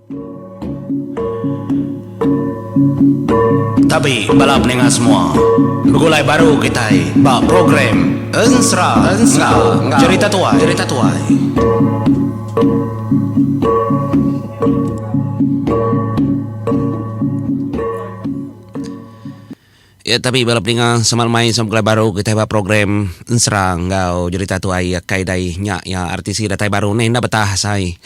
Tabi bala peninga semua. Begulai baru kitai ba program Ensera enggau Jerita Tuai. Jerita Tuai. Ya tabi bala peninga selamat lemai sama begulai baru kitai ba program Ensera enggau Jerita Tuai kai dai nya ya RTC datai baru neh enda betah asai.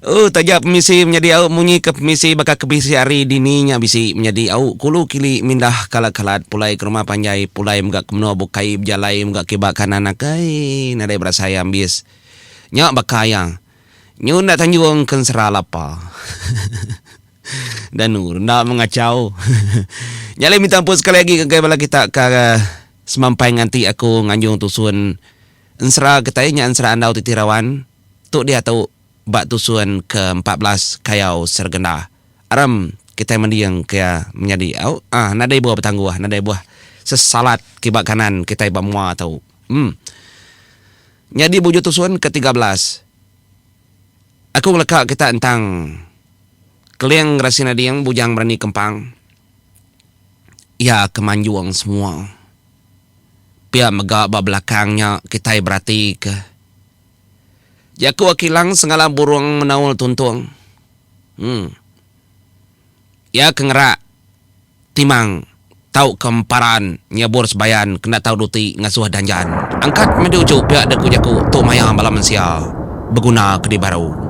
Oh taja pemisi menyadi au munyi ke pemisi baka ke bisi hari dini nya bisi menyadi au kulu kili mindah kala kalat pulai ke rumah panjai pulai mega ke menua bukai bejalai mega kiba kanan akai nadai berasai ambis nya baka iya nyu enda tanjung ke ensera lapa. Danu enda mengachau. Nya alai minta ampun sekali agi ngagai bala kita ka semampai nganti aku nganjung tusun ensera kitai nya ensera andau titi rawan tu diatu ba tusun ke 14 Kayau Sergenda. Aram kitai mending ke iya menyadi au ah nadai buah betangguh nadai buah sesalat kiba kanan kitai ba mua tu. Em. Nyadi bujur tusun ke 13. Aku ngeleka kita entang Keling Rasi Nading Bujang Berani Kempang. Iya ke manjung semua. Pia mega ba belakang nya kitai beratika jaku Aki Lang Sengalang Burung Menaul Tuntung. Em. Iya ke ngerak. Timang, tauka emparan nyabur sebayan kena tau duti ngasuh danjan. Angkat meh diuchu pia dek ku jaku tu maya bala mensia beguna ke dibaru.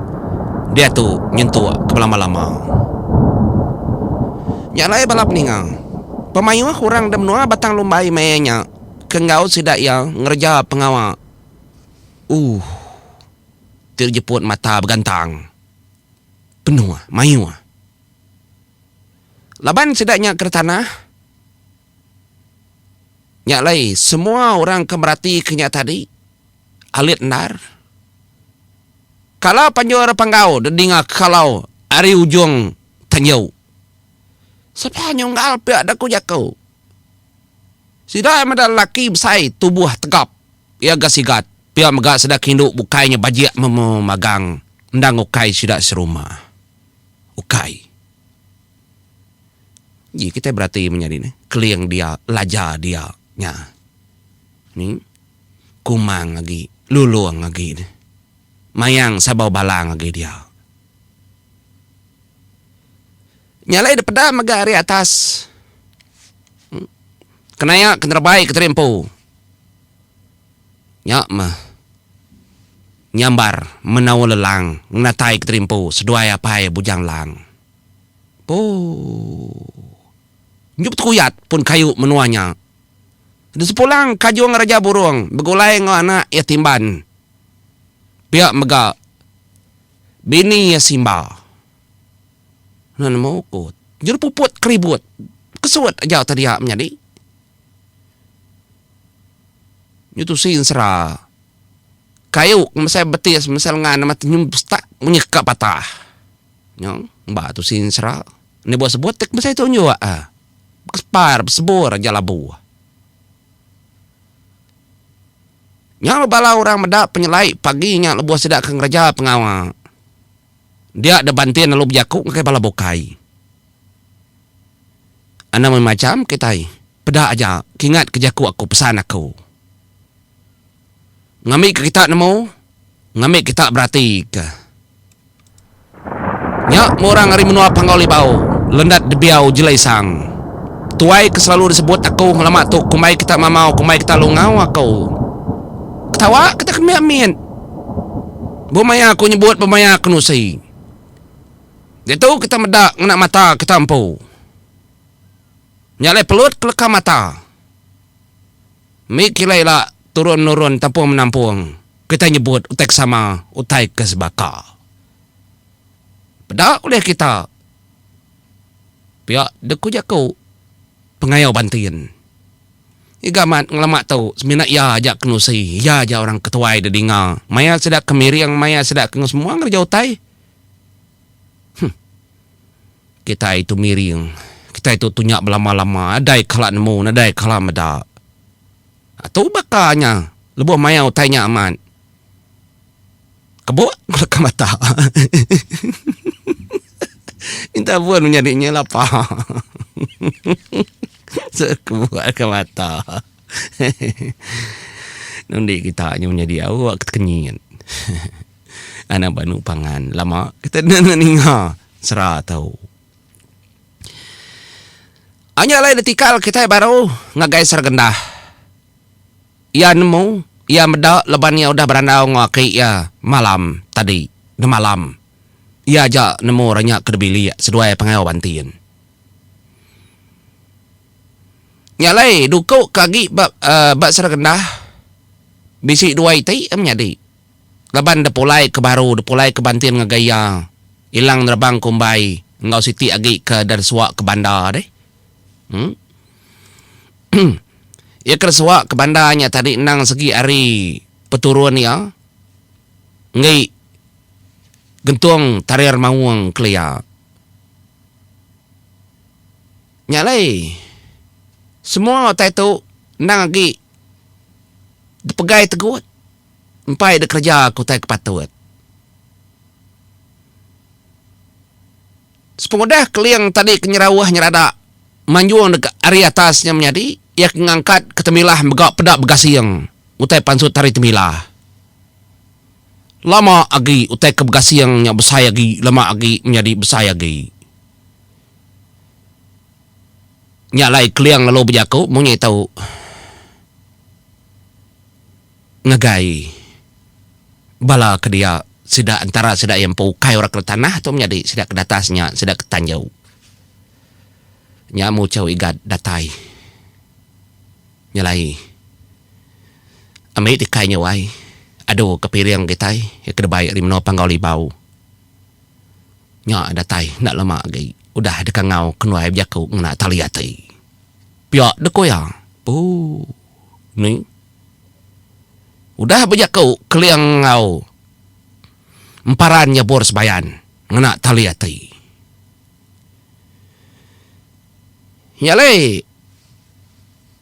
Diatu nyentuk ke belama-lama. Nya alai bala peninga, pemayuh orang da menua Batang Lumbai maya nya ke enggau sida iya ngereja pengawa uhh ti jeput mata begantang penuh mayuh. Laban sida nya ke tanah, nya alai semua orang ke meratika nya tadi alit endar. Kala panjur Panggau dedinga kalau ari ujung tanjau. Sapa nyunggal pia da ku jaku. Sida meda lelaki besai tubuh tegap iya ga sigat pia mega sida ke indu bukai nya bajik memagang endang ukai sida serumah. Ukai. Ji kitai berati menyadi ne, keling dia, laja dia nya. Ni kumang agi, lulong agi ne. Mayang sabau balang agi dia. Nya alai dipeda mega ari atas. Kenaya ke nerebai ke tadi empu. Nya meh nyambar menaul lelang ngenatai ke terimpu seduai apai Bujang Lang. Pooh. Nyu betekuyat pun kayu menua nya. Disepulang Kajung Raja Burung begulai enggau anak iya Timban. Pia mega bini iya Simba. Enda nemu ku. Nyu puput keribut kesut aja utai dia menyadi. Nyu tusi ensera. Kayu ke mesai betis mesai lengan nama ti nyu start munyi ka patah. Nyu ba tusi ensera. Enda buah sebut ti mesai tunjuk ah. Besepar besebur aja labu. Nya bala orang meda penyelai pagi nya lebuh sida ke ngereja pengawa. Dia da bantin lalu bejaku ngagai bala bukai. Anang macham kitai. Peda aja, kingatka jaku aku pesan aku. Ngambika kita nemu, ngambika kita beratika. Nya meh orang ari menua Panggau Libau, Lendat Debiau Jelai Sang. Tuai ke selalu disebut aku ngelama tu kumbai kita mamau kumbai kita lungau aku. Ketawa kita ke mit-mit. Ba maya aku nyebut ba maya aku nusi. Diatu kita meda ngena mata kita empu. Nya alai pelut ke leka mata. Mih kila ila turun menurun tampung menampung kitai nyebut utai ke sama utai ke sebaka. Peda ulih kita pia dek ku jaku pengayau Bantin. Iga amat ngelama tu semina iya aja ke nusi iya aja orang ke tuai dedinga maya sida ke miring maya sida ke semua ngereja utai. Huh. Kitai tu miring. Kitai tu tunya belama-lama nadai kala nemu nadai kala meda. Tu baka nya lebuh maya utai nya amat. Kebuk leka mata. Minta ampun menyadi nya lapa. Kebuk leka mata. Nundi kita nya menyadi awak ke tekenyit. Anak banu pangan lama kita enda ninga sera tu. Anya alai ditikal kitai baru ngagai Sergendah. Iya nemu, iya meda laban iya udah berandau enggau aki iya malam tadi, nemalam. Iya aja nemu orang nya ke dibilik seduai pengayau Bantin. Nya alai duku ke agi ba ba Sergendah bisi dua iti menyadi. Laban depulai ke baru depulai ke Bantin ngagai iya ilang nerebang kumbai enggau siti agi ke dan suak ke banda deh. Em. Iya ke suak ke banda nya tadi endang segi ari peturun iya enggi gentung tarir maung kelia. Nya alai semua utai tu endang agi dipegai tegut. Empai dek kereja ke utai ke patut. Sepengudah Keling tadi ke nyerauh nyeradak manjung dek ari atas nya menyadi, iya ke ngangkat ke temilah mega peda begasing utai pansut ari temilah. Lama agi utai ke begasing nya besai agi lama agi menyadi besai agi. Nya alai Keling lalu bejaku munyi tu. Ngagai bala ke dia sida entara sida iya empu ukai orang ke tanah tu menyadi sida ke datas nya sida ke tanjau. Nya muchau igat datai nyelai ami tikai nya wai adu ke piring kitai iya ke dibai ari menua Panggau Libau. Nya datai enda lama agi udah dikangau kenuai bejaku ngena tali ati. Pia deh ku iya. Ooh. Ni. Udah bejaku Keling enggau Emparan nyebur sebayan ngena tali ati. Nya alai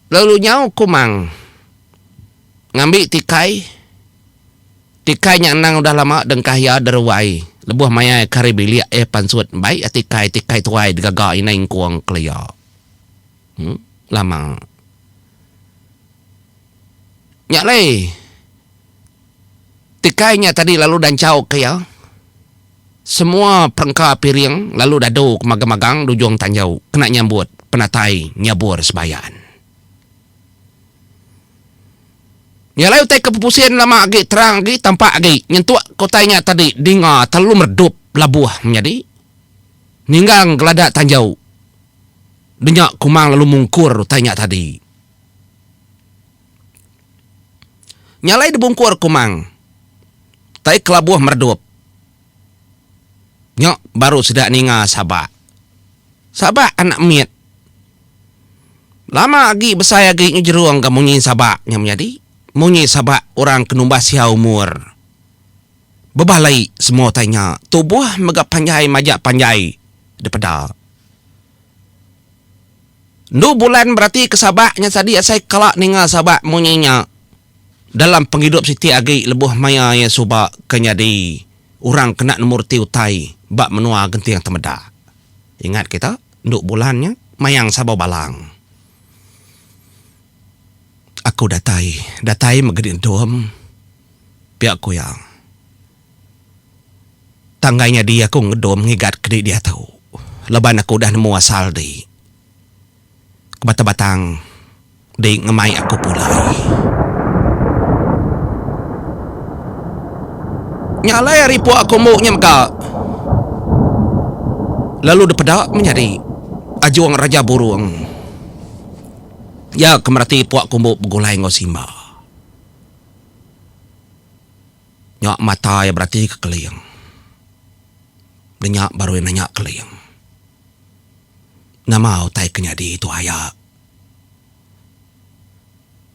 lalu nyau Kumang ngambi tikai. Tikai nya endang udah lama dengkah iya deruai lebuh maya ke hari bilik iya pansut bai iya tikai tikai tuai digaga indai engkung kelia. Em lama. Nya alai tikai nya tadi lalu danchau ke iya. Semua perengka piring lalu dadu ke magang-magang dujung tanjau kena nyambut penatai nyabur sebayan. Nya alai utai ke pepusin lama agi terang agi tampak agi nyentuk ke utai nya tadi dinga terlalu meredup labuh menyadi ninggang geladak tanjau denya kumang lalu mungkur utai nya tadi. Nya alai dibungkur kumang tai kelabuh meredup nya baru sida ninga sabak. Sabak anak mit. Lama agi besai agi nyu jerung ga munyi sabak nya menyadi. Munyi sabak orang ke numbas iya umur. Bebalai semua utai nya. Tubuh mega panjai majak panjai dipeda. Endu bulan berati ke sabak nya tadi asai kala ninga sabak munyi nya dalam pengidup siti agi lebuh maya iya suba ke nyadi orang kena nemu reti utai ba menua Genting Temedak. Ingat kita endu bulan nya mayang sabau balang. Aku datai, datai mega di endum, pia ku iya. Tang enggai nyadi aku ngedum ngigat ke di diatu laban aku udah nemu asal di ke batang-batang di ngemai aku pulai. Nya alai ari puak kumbu nya mega lalu dipeda menyadi Ajung Raja Burung iya ke mereti puak kumbu begulai enggau Simba. Nya mata iya berati ke Keling. Nya nya baru iya nanya Keling. Nama utai ke nyadi tu aya?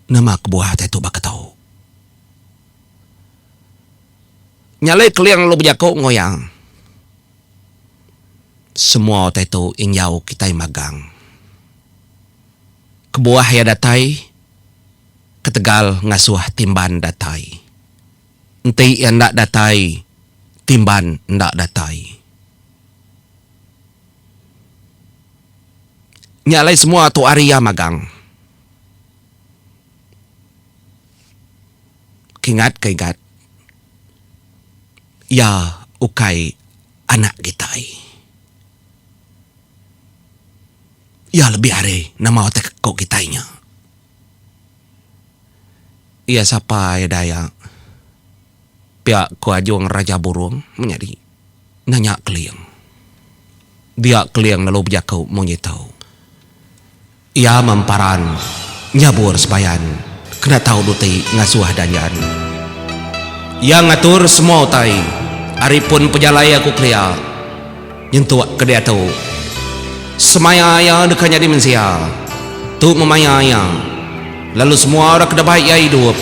Nama kebuah utai tu baka tu? Nya alai Keling lalu bejaku enggau iya. Semua utai tu injau kitai magang. Kebuah iya datai ketegal ngasuh timban datai. Enti iya enda datai, Timban enda datai. Nya alai semua tu ari iya magang. Kingat ke igat, iya ukai anak kitai. Iya lebih ari nama utai ke ku kitai nya. Iya sapa iya Dayak? Pia ku Ajung Raja Burung menyadi nanya Keling. Dia Keling lalu bejaku munyi tu. Iya memparan nyabur sebayan kena tau duti ngasuh danjan. Iya ngatur semua utai ari pun pejalai aku kelia nyentuk ke diatu. Semaya iya deka nyadi mensia. Tu memaya iya lalu semua orang ke debai iya idup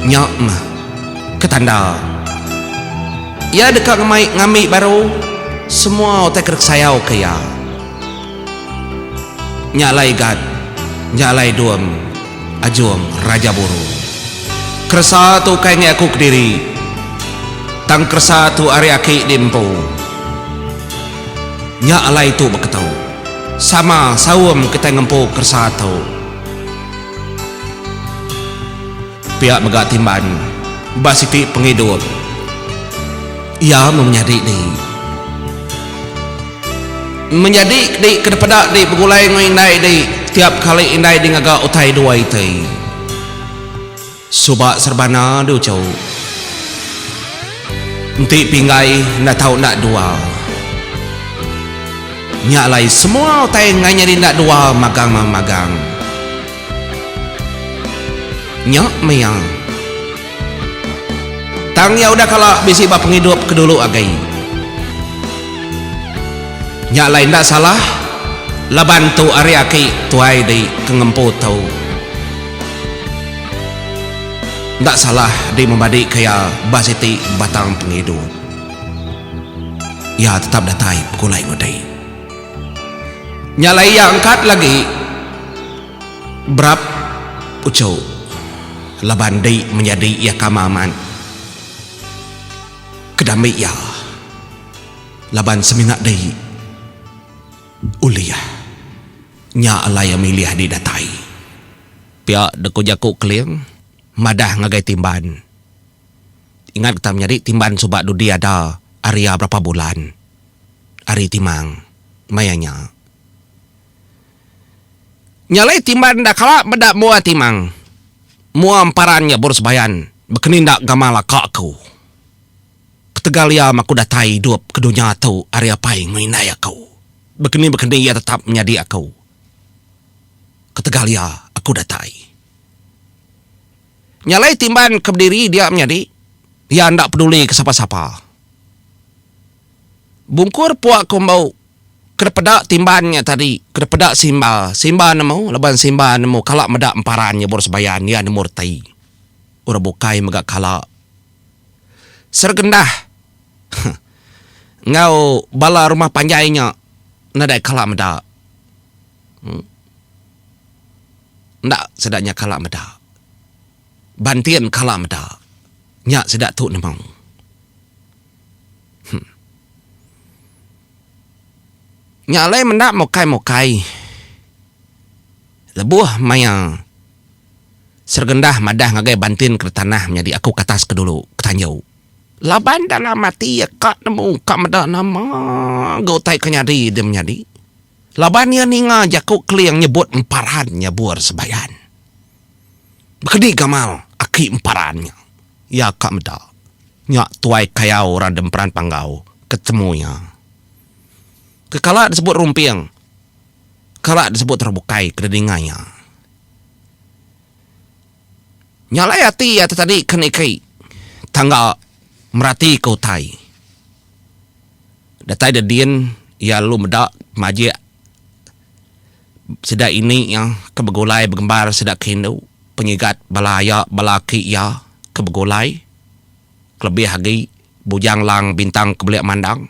nya meh ke tanda iya deka ngemai ngambi baru semua utai ke dikesayauka iya. Nya alai Gad, nya alai Dum, Ajung, Raja Burung. Keresa tu ukai enggai aku kediri, tang keresa tu ari aki di empu. Nya alai tu beketu. Sama saum kitai ngempu keresa tu. Pia mega timban ba siti pengidup iya meh menyadi di. Menyadi di ke dipeda di begulai enggau indai di tiap kali indai di ngaga utai dua iti. Suba serbana di uchu. Enti pinggai enda tau enda dua. Nya alai semua utai enggai nyadi enda dua magang-magang. Nya maya. Tang iya udah kala bisi ba pengidup ke dulu agi. Nya alai enda salah laban tu ari aki tuai di ke ngempu tu. Enda salah di memadika iya ba siti batang pengidup. Iya tetap datai begulai enggau dei. Nya alai iya angkat lagi berap uchu laban di menyadi iya kama amat ke dambi iya laban semina di ulih nya alai iya milih di datai. Pia deka jaku Keling madah ngagai Timban. Ingat kita menyadi Timban suba dudi ada ari iya berapa bulan. Ari Timang maya nya. Nya alai Timban enda kala meda mua Timang. Mua emparan nya bur sebayan bekeninda gamal aka aku. Ketegal iya meh aku datai idup ke dunya tu ari apai enggau indai aku. Bekeni-bekeni iya tetap menyadi aku. Ketegal iya aku datai. Nya alai Timban ke bediri dia menyadi iya enda peduli ke sapa-sapa. Bungkur puak kombo ke dipeda timban nya tadi ke dipeda Simba. Simba nemu laban Simba nemu kala meda emparan nyebur sebayan iya nemu reti. Orang bukai mega kala. Seregendah enggau bala rumah panjai nya nadai kala meda. Enda sida nya kala meda. Bantin kala meda. Nya sida tu nemu. Hmm. Nya alai menda mukai-mukai. Lebuh maya Sergendah madah ngagai Bantin ke tanah menyadi aku ke atas ke dulu ke tanju. Laban dalam ati iya ka nemu ka meda nama ga utai ke nyadi dia menyadi. Laban iya ninga jaku Keling nyebut emparan nyabur sebayan. Bekedi gamal aki emparan nya. Iya ka meda. Nya tuai kayau orang Demperan Panggau ke temu iya. Ke kala disebut Rumping, kala disebut orang bukai ke didinga iya. Nya alai ati iya tetadi ke niki tangga meratika utai. Datai dedin iya lalu meda pemajik sida ini iya ke begulai begembar sida ke indu penyigat bala aya bala aki iya ke begulai. Kelebih agi Bujang Lang Bintang Kebelik Mandang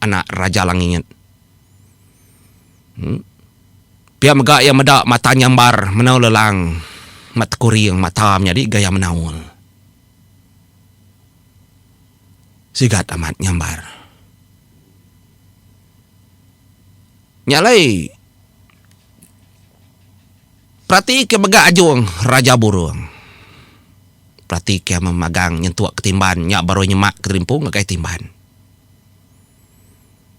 anak Raja Langit. Em. Pia mega iya meda mata nyambar menau lelang mat tekuring mata menyadi gaya menaul. Sigat amat nyambar. Nya alai perati ke mega ajung Raja Burung. Perati ke memagang nyentuk ke timban nya baru nyemak ke diri empu ngagai timban.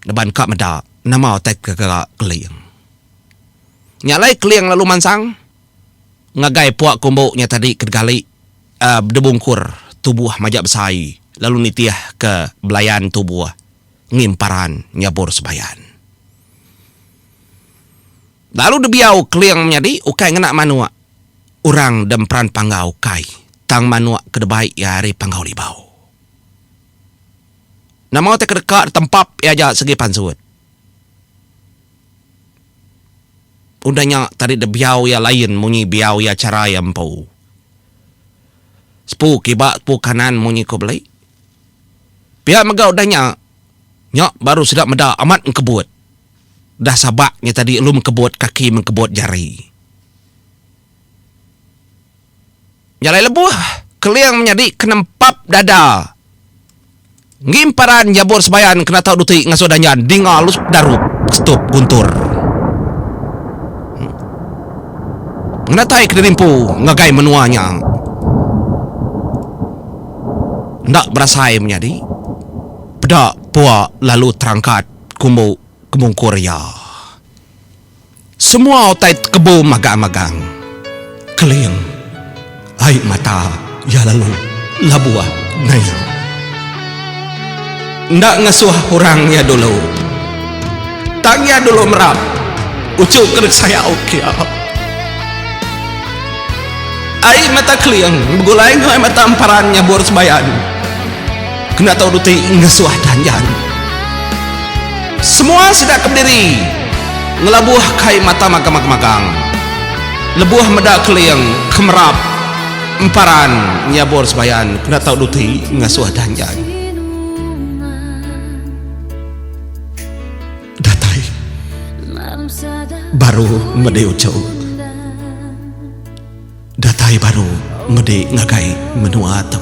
Laban ka meda nama utai ke gaga Keling. Nya alai Keling lalu mansang ngagai puak kumbu nya tadi ke gali debungkur tubuh majak besai lalu nitih ke belayan tubuh ngimparan nyabur sebayan. Lalu debiau Keling menyadi ukai ngena manuk orang demperan Panggau kai tang manuk ke debai iya ari Panggau Libau. Nama utai ke deka ditempap iya aja segi pansut. Udah nya tadi deh biau iya lain munyi biau iya chara iya empu. Sepu kiba sepu kanan munyi ko beli. Pia mega udah nya, nya baru sida meda amat engkebut. Dah sabak nya tadi lalu mengkebut kaki mengkebut jari. Nya alai lebuh Keling menyadi ke nempap dada ngimparan jabur sebayan kena tau duti ngasuh danjan dinga lu darup kesetup guntur. Ngenatai kediri empu ngagai menua nya. Enda berasai menyadi peda pua lalu terangkat kumbu kemungkur iya. Semua utai tekebu magang-magang. Keling ai mata iya lalu labuh naya. Enda ngasuh orang iya dulu. Tang iya dulu merap uchu ke sayau ke iya. Ai mata Keling begulai enggau ai mata Emparan nyabur sebayan. Kena tau duti ngasuh danjan. Semua sida ke bediri ngelabuh kai mata magang-magang lebuh meda Keling ke merap Emparan nyabur sebayan kena tau duti ngasuh danjan. Datai baru medi uchu. Datai baru medi ngagai menua tu.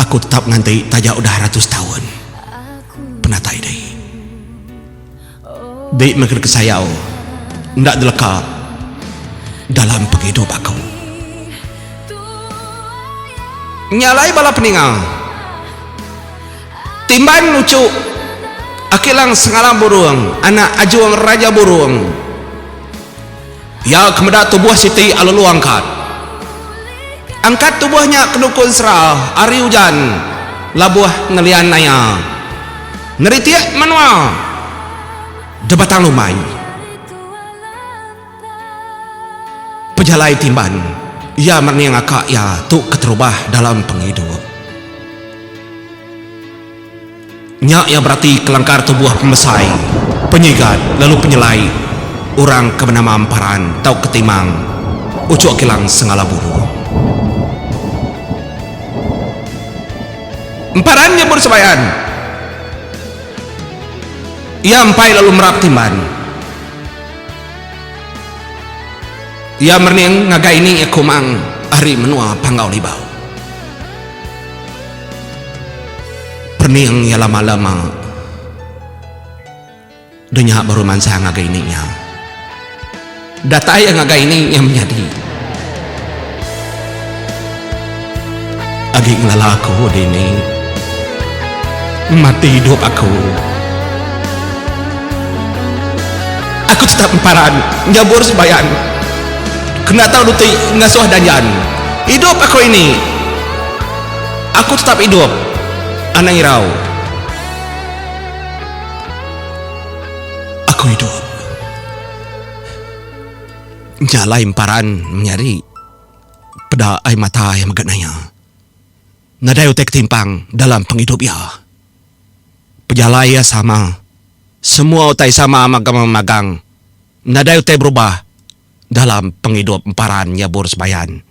Aku tetap nganti taja udah ratus taun penatai dei. Dei meh ke sayau enda dileka dalam pengidup aku. Nya alai bala peninga timban nuchu Aki Lang Sengalang Burung anak Ajung Raja Burung. Iya ke meda tubuh siti lalu angkat. Angkat tubuh nya ke nukun sera ari ujan labuh ngelian naya neritik menua de Batang Lumai. Pejalai timban iya merening aka iya tu keterubah dalam pengidup. Nya iya berati kelangkar tubuh pemesai, penyigat lalu penyelai orang ke benama Emparan tauka Timang Ucuk Kilang Sengala Buru. Emparan nyebut sebayan. Iya empai lalu merap timban. Iya merening ngagai ini iya Kumang ari menua Panggau Libau. Pening iya lama-lama dunya baru mansang ngagai ini iya. Datai iya ngagai ini iya menyadi. Agi ngelala aku dini. Mati idup aku. Aku tetap emparan nyabur sebayan. Kena tau duti ngasuh danjan. Idup aku ini. Aku tetap idup. Anang irau. Aku idup. Nya alai emparan menyadi peda ai mata iya mega naya. Nadai utai ketimpang dalam pengidup iya. Pejalai iya sama. Semua utai sama magang-magang. Nadai utai berubah dalam pengidup emparan nyabur sebayan.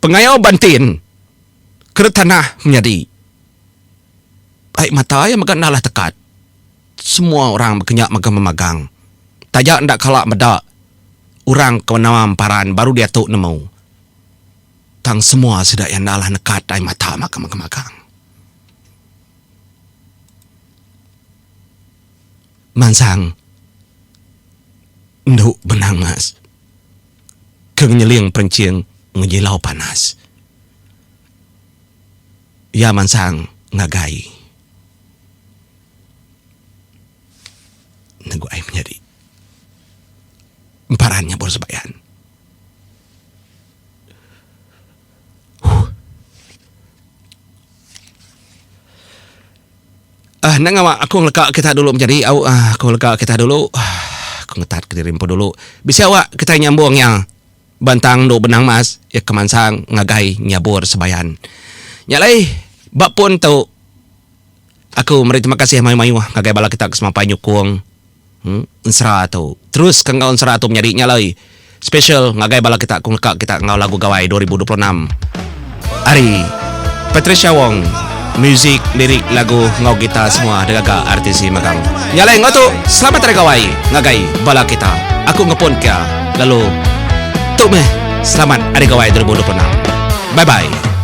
Pengayau Bantin ke tanah menyadi ai mata iya mega enda alah tekat. Semua orang baka nya mega memagang. Taja enda kala meda orang ke menua emparan baru diatu nemu. Tang semua sida iya enda alah nekat ai mata magang-magang. Mansang endu benang mas ke ngenyeling perenching ngejilau panas. Iya mansang ngagai negu ai menyadi emparan nyabur sebayan. Ah, enda ngawa aku ngeleka kita dulu menyadi au ah, aku ngeleka kita dulu. Aku ngetat kediri empu dulu. Bisi awak kitai nyambung iya bantang endu benang mas iya ke mansang ngagai nyabur sebayan. Nya alai ba pun tu aku meri terima kasih mayuh-mayuh ngagai bala kita ke semampai nyukung. Ensera tu. Terus ke enggau ensera tu menyadi nya alai special ngagai bala kita ku ngeka kita enggau lagu Gawai 2026 ari Patricia Wong music lirik lagu enggau gitar semua digaga RTC magang. Nya alai enggau tu selamat hari Gawai ngagai bala kita. Aku ngepun kia lalu tu meh selamat hari Gawai 2026. Bye bye.